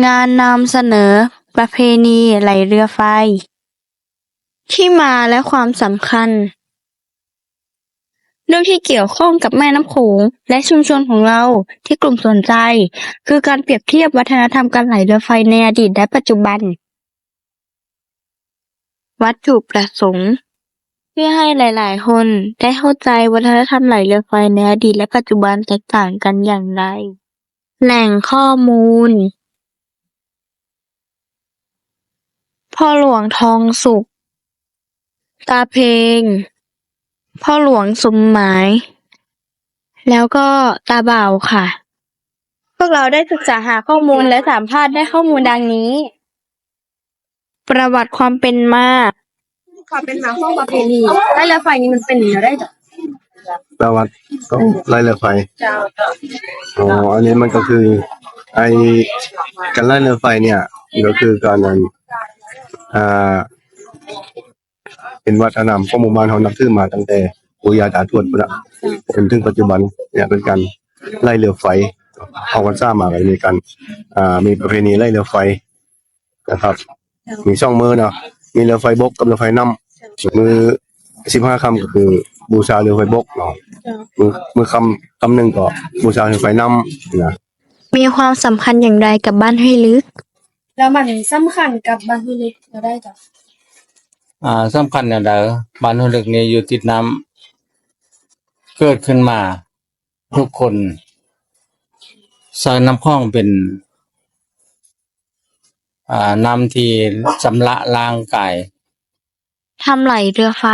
ງານນຳສະເໜີປະເພນີໄຫຼເຮືອໄຟ ທີ່ມາ ແລະ ຄວາມສຳຄັນ. ເລື່ອງທີ່ກ່ຽວຂ້ອງກັບແມ່ນ້ຳໂຂງ ແລະ ຊຸມຊົນຂອງເຮົາທີ່ກຸ່ມສົນໃຈ ຄືການປຽບທຽບວັດທະນະທຳການໄຫຼເຮືອໄຟໃນອະດີດ ແລະ ປັດຈຸບັນ. ວັດຖຸປະສົງ ເພື່ອໃຫ້ຫຼາຍໆຄົນໄດ້ເຂົ້າໃຈວັດທະນະທຳໄຫຼເຮືອໄຟໃນອະດີດ ແລະ ປັດຈຸບັນແຕກຕ່າງກັນຢ່າງໃດ. ແຫຼ່ງຂໍ້ມູນ ພໍ່ຫຼວງທອງສຸກ, ຕາເພັງ, ພໍ່ຫຼວງສົມໝາຍ ແລ້ວກໍຕາບ່າວຄ່ະ. ພວກເຮົາໄດ້ສຶກສາຫາຂໍ້ມູນ ແລະ ສຳພາດໄດ້ຂໍ້ມູນດັ່ງນີ້. ປະຫວັດຄວາມເປັນມາ. ຄວາມເປັນມາຂອງປະເພນີໄລ່ເຮືອໄຟນີ້ມັນເປັນແນວໃດເຈົ້າ? ປະຫວັດຂອງໄລ່ເຮືອໄຟ. ເຈົ້າ. ອໍ ອັນນີ້ມັນກໍຄື ໄອ້ ການໄລ່ເຮືອໄຟເນີ້ຍ ກໍຄືການ ອັນ ອ່າ ເປັນວັດທະນະທຳຂອງໝູ່ບ້ານເຮົານັບຖືມາຕັ້ງແຕ່ປູ່ຍ່າຕາທວດພຸ້ນນະ ຈົນເຖິງປັດຈຸບັນເນີ້ຍ ເປັນການໄລ່ເຮືອໄຟ. ອອກພັນສາມາກໍມີການ ອ່າ ມີປະເພນີໄລ່ເຮືອໄຟນະຄັບ. ມີສອງມື້ເນາະ ມີເຮືອໄຟບົກກັບເຮືອໄຟນ້ຳ. ມື້ສິບຫ້າຄ່ຳກໍຄືບູຊາເຮືອໄຟບົກເນາະ. ມື້ ມື້ຄ່ຳ ຄ່ຳໜຶ່ງກໍບູຊາເຮືອໄຟນ້ຳນະ. ມີຄວາມສຳຄັນຢ່າງໃດກັບບ້ານຫ້ວຍລຶກ? ແລ້ວມັນສຳຄັນກັບບ້ານຫ້ວຍລຶກແນວໃດເຈົ້າ? ອ່າ ສຳຄັນແນວໃດ? ບ້ານຫ້ວຍລຶກນີ້ຢູ່ຕິດນ້ຳ ເກີດຂຶ້ນມາທຸກຄົນໃຊ້ນ້ຳຂອງເປັນ ອ່າ ນ້ຳທີ່ຊຳລະລ້າງກາຍ. ທຳໄຫຼເຮືອໄຟ.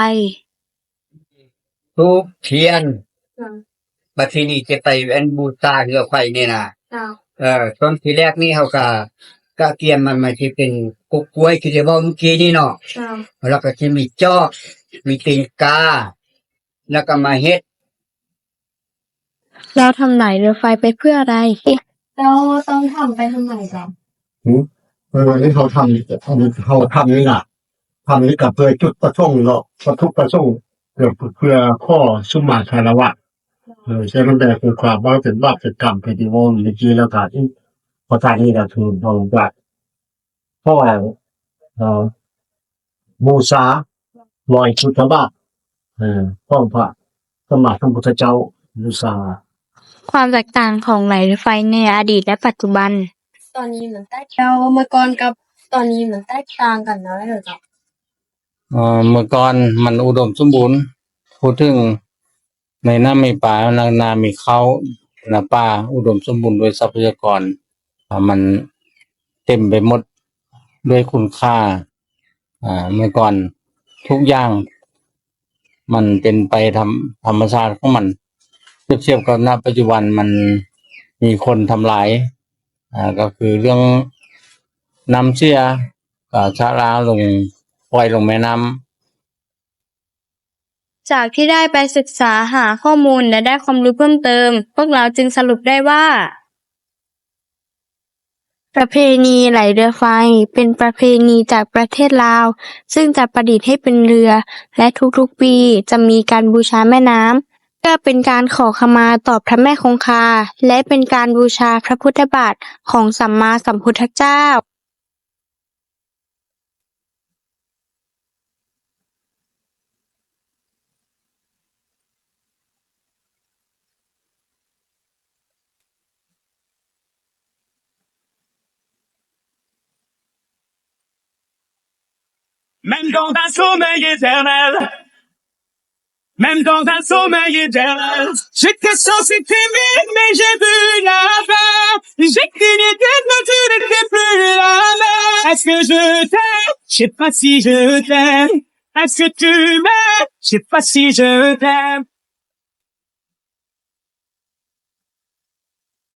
ທູບທຽນ. ເຈົ້າ. ບັດທີນີ້ຈະໄປ ອັນ ບູຊາເຮືອໄຟນີ້ນະ. ເຈົ້າ. ເອີ ຊ່ວງທີແລກນີ້ເຮົາກະ ກະກຽມມັນ ມັນຊິເປັນກົກກ້ວຍທີ່ໄດ້ເວົ້າມື້ກີ້ນີ້ເນາະ. ເຈົ້າ. ແລ້ວກະຊິມີຈອກ ມີຕີນກາ ແລ້ວກະມາເຮັດ. ແລ້ວທຳໄຫຼເຮືອໄຟໄປເພື່ອໃດ? ເຈົ້າຕ້ອງທຳໄປທຳໄມເຈົ້າ? ຫື? ເອີ ອັນນີ້ເຮົາທຳ ເຮົາທຳນີ້ນະ ທຳນີ້ກະເພື່ອຈຸດປະສົງເນາະ ວັດຖຸປະສົງ ເພື່ອ ເພື່ອຂໍສຸມມາຄາລະວະ. ເອີ ສະນັ້ນແຫຼະ ຄືຄວາມວ່າເປັນບາບເປັນກຳ ຄືທີ່ເວົ້າເມື່ອກີ້ແລ້ວກະ ອືມ ເພາະທາງນີ້ກະຖືເຮົາກະ ຂໍ ເອີ ບູຊາ ລອຍພຸດທະບາດ ເອີ ຂອງພະສຳມາສຳພຸດທະເຈົ້າ ບູຊາ. ຄວາມແຕກຕ່າງຂອງໄຫຼເຮືອໄຟໃນອະດີດ ແລະ ປັດຈຸບັນ. ຕອນນີ້ມັນແຕກ ແລ້ວເມື່ອກ່ອນກັບຕອນນີ້ມັນແຕກຕ່າງກັນແນວໃດເຈົ້າ? ເອີ ເມື່ອກ່ອນມັນອຸດົມສົມບູນ ພູດເຖິງ ໃນນ້ຳມີປາ ໃນນາມີເຂົ້າ ນາປ່າອຸດົມສົມບູນດ້ວຍຊັບພະຍາກອນ ອາ ມັນເຕັມໄປໝົດດ້ວຍຄຸນຄ່າ. ອາ ເມື່ອກ່ອນທຸກຢ່າງມັນເປັນໄປທຳ ທຳມະຊາດຂອງມັນ. ທຽບກັບ ນະ ປັດຈຸບັນມັນມີຄົນທຳລາຍ ອາ ກໍຄືເລື່ອງນ້ຳເສຍ ກໍຊະລາລົງ ປ່ອຍລົງແມ່ນ້ຳ. ຈາກທີ່ໄດ້ໄປສຶກສາຫາຂໍ້ມູນ ແລະ ໄດ້ຄວາມຮູ້ເພີ່ມເຕີມ, ພວກເຮົາຈຶ່ງສະຫຼຸບໄດ້ວ່າ ປະເພນີໄຫຼເຮືອໄຟ ເປັນປະເພນີຈາກປະເທດລາວ, ຊຶ່ງຈະປະດິດໃຫ້ເປັນເຮືອ ແລະ ທຸກໆປີຈະມີການບູຊາແມ່ນ້ຳ ເພື່ອເປັນການຂໍຂະມາຕອບພະແມ່ຄົງຄາ ແລະ ເປັນການບູຊາພະພຸດທະບາດຂອງສຳມາສຳພຸດທະເຈົ້າ.